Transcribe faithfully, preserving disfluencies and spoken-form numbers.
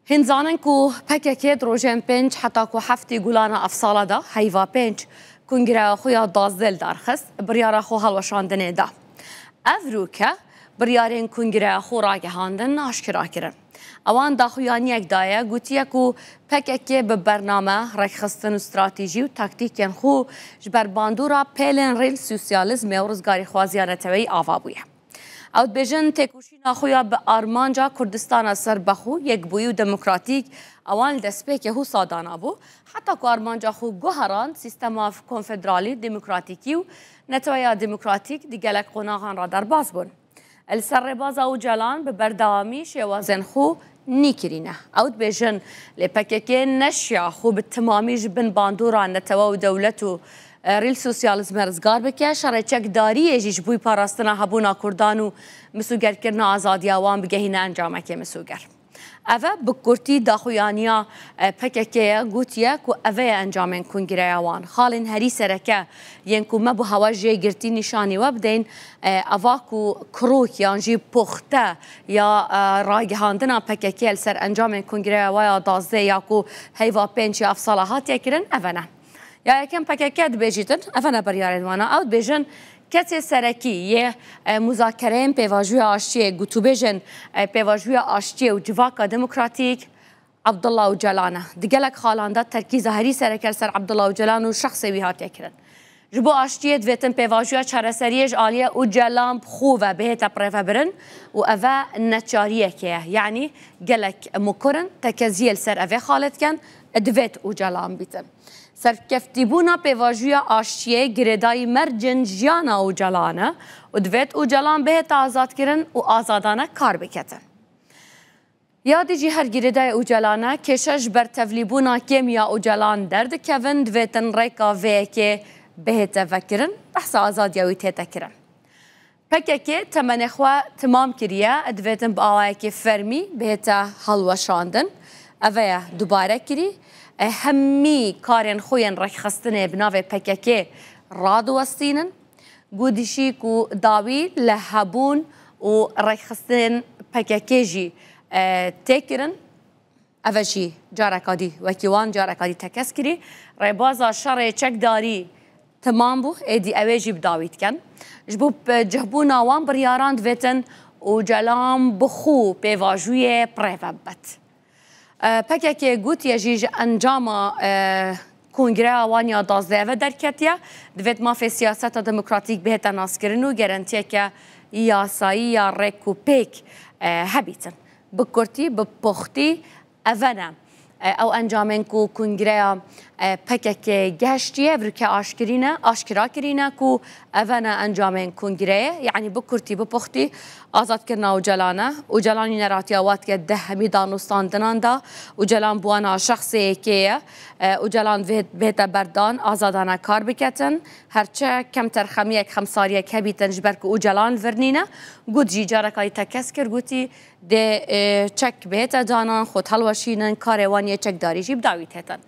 Hîn zanin ku P K K di rojên pênc heta ku heftê Gulana ev sala de heyva pênc kongreya xwe ya duwazdeh li dar xist, biryara xwe hewşandinê da. Ev rûke biryarên kongreya xwe ragihandin aşkera kirin. Ewan daxuyaniyek daye, gotiye ku P K K bi bername, rêkxistin û stratejî û taktîkên xwe ji ber bandora pêlên rêl sosyalîzmê û rizgarîxwaziya neteweyî ava bûye. Ew dibêjin têkoşîna xwe ya bi armanca Kurdistana serbixwe, yekbûyî û demokratîk ewan li destpêkê Husa danabû, heta ku armanca xwe guherand sîstema konfederalî, demokratîkî û neteweya demokratîk di gelek qonaxan re derbas bûn. Li ser rêbaza Ocalan bi berdewamî şêwazên xwe nî kirîne. Ew dibêjin lê P K K neşiya xwe bi timamî ji bin bandora netewe û dewlet û, e, rêl sosyalîzmê rizgar bike, şerê çekdariyê jî ji bo parastina hebûna Kurdan û misûgerkirina azadiya wan bigehîne encamekê misûger. Ev e bi kurtî daxuyaniya, e, P K K ye, gotiye ku ev e encamên kongreya wan. Xalên herî sereke yên ku me bo hewa jê girtî nîşanî we bidên, e, eva ku kurok yan jî puxte ya, e, ragihandina P K K li ser encamên kongreya we ya duwazdeh ya ku heyva pênc ya ev sala hatiye kirin, ev e ne. Ya yekem P K K dibêjîtin, ev e ne biryarên wan e. Ew dibêjin kesê serekî yê, e, muzakereyên pêvajoya aştiyê, gotûbêjên, e, pêvajoya aştiyê û civaka demokratîk Abdullah Ocalan e. Di gelek xalan de terkîza herî sereke li ser Abdullah Ocalan û şexsê wî hatiye kirin. Ji bo aştiyê divêtin pêvajoya çareseriyê ji aliyê Ocalan bi xwe ve bihête birêvebirin û ev e neçariyekê ye. Yanî gelek mukur in, tekeziyê li ser evê xalê dikin, divêt Ocalan bîtin. Serkeftîbûna pêvajoya aştiyê girêdayî mercên jiyana Ocalan e û divêt Ocalan bihête azadkirin û azadane kar biketin. Ya dî jî her girêdayê Ocalan e, kêşe ji ber tevlîbûna kêm ya Ocalan derdikevin, divêtin rêka vê yekê bihête vekirin, behsa azadiya wî tête kirin. P K K temenê xwe timam kiriye, divêtin bi awayekî fermî bihête hilweşandin. Ev e dubare kirî. E, hemî karên xwe yên rêkxistinê bi navê P K K radiwestînin. Gotişî ku dawî li hebûn û rêkxistinên P K K jî, e, tê kirin. Ev e jî careka dî, wekî wan careka dî tekez kirî. Rêbaza şerê çekdarî temam bû, êdî ew ê jî bi dawî dikin. Ji bo p-, cihbûna wan biryaran divêtin Ocalan bi xwe pêvajoyê bi rê ve bibet. E, P K K gotiye jî ji encama, e, kongreya wan ya duwazdeh ve derketiye. Divêt mafê siyaseta demokratîk bihête naskirin û gerentiyeke yasayî ya rêk û pêk, e, hebîtin. Bi kurtî, bi puxtî, ev e ne, e, ew encamên ku kongreya, e, P K K gehiştiye, ev rike aşkirî ne, aşkira kirîne ku ev e ne encamên kongreyê, yanî bi kurtî, bi puxtî azadkirina Ocalan e. Ocalan wî neratiya wa dike di hemî danûstandinan de. Ocalan bi wana şexsê yekê ye. E, Ocalan vê-, bête berdan, azadane kar biketin. Herçe kemter xemiyek, xemsariyek hebîtin ji ber ku Ocalan vir nîne. Got jî careka dî tekez kir, gotî, Dê, e, çek bihête danan, xwe helweşînin, karê wan yê çekdarî jî bi dawî têtin.